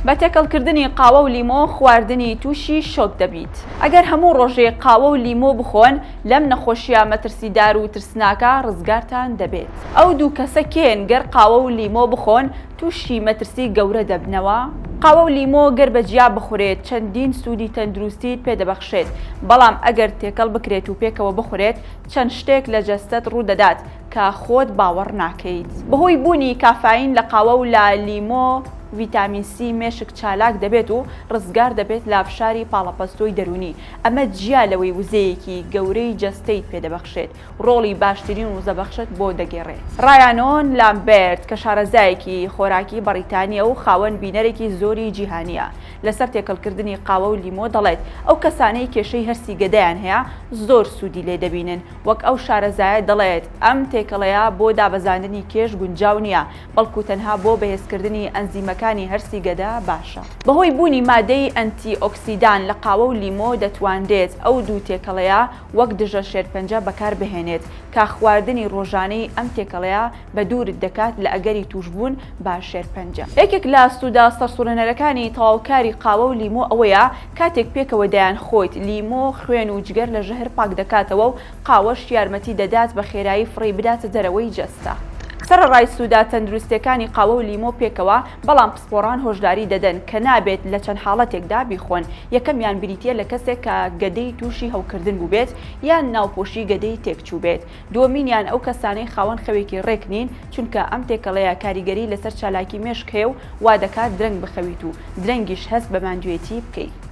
بە تێکەڵکردنی قاوە و لیمۆ خواردنی تووشی شۆک دەبیت. ئەگەر هەموو ڕۆژێک قاوە و لیمۆ بخۆن لەم نەخۆشییە مەترسیدار و ترسناکە ڕزگارتان دەبێت. ئەو دوو کەسە کێن گەر قاوە و لیمۆ بخۆن تووشی مەترسی گەورە دەبنەوە؟ قاوە و لیمۆ گەر بە جیا بخورێت چەندین سوودی تەندروستیت پێ دەبەخشێت، بەڵام ئەگەر تێکەڵ بکرێت و پێکەوە بخورێت چەند شتێک لە جەستەت ڕوودەدات کە خۆت باوەڕ ناکەیت. بەهۆی بوونی کافاین لە قاوە و لە لیمۆ ڤیتامین سی مێشک چالاک دەبێت و ڕزگار دەبێت لە فشاری پاڵەپەستۆی دەروونی، ئەمە جیا لەوەی وزەیەکی گەورەی جەستەیت پێدەبەخشێت ڕۆڵی باشترین وزەبەخشت بۆ دەگێڕێت. ڕایانۆن لامبێرت کە شارەزایەکی خۆراکی بەڕیتانییە و خاوەن بینەرێکی زۆری جیهانییە لەسەر تێکەڵکردنی قاوە و لیمۆ دەڵێت، ئەو کەسانەی کێشەی هەرسی گەدەیان هەیە زۆر سوودی لێ دەبینن، وەک ئەو شارەزایە دەڵێت، ئەم تێکەڵەیە بۆ دابەزاندنی کێش گونجاو نییە، بەڵکو تەنها بۆ بەهێزکردنی ئەنزیمەکانی هەرسی گەدە باشە. بەهۆی بوونی مادەی ئەنتی ئۆکسیدان لە قاوە و لیمۆ دەتوانرێت ئەو دوو تێکەڵەیە وەک دژە شێرپەنجە بەکاربهێنێت کە خواردنی ڕۆژانەی ئەم تێکەڵەیە بەدوورت دەکات لە ئەگەری تووشبوون بە شێرپەنجە. یەکێک لە سوودە سەرسوڕهێنەرەکانی تەواوکاری قاوە و لیمۆ ئەوەیە کاتێک پێکەوە دەیانخۆیت، لیمۆ خوێن و جگەر لە ژەهر پاکدەکاتەوە و قاوەش یارمەتی دەدات بە خێرایی فڕێی بداتە دەرەوەی جەستە. سەرەڕای سوودە تەندروستییەکانی قاوە و لیمۆ پێکەوە، بەڵام پسپۆڕان هۆشداری دەدەن کە نابێت لە چەند حاڵەتێکدا بیخۆن، یەکەمیان بریتییە لە کەسێک کە گەدەی تووشی هەوکردن بووبێت یان ناوپۆشی گەدەی تێکچووبێت، دووەمینیان ئەو کەسانەی خاوەن خەوێکی ڕێک نین، چونکە ئەم تێکەڵەیە کاریگەری لەسەر چالاکی مێشک هەیە و وادەکات درەنگ بخەویت و درەنگیش هەست بە ماندوێتی بکەیت.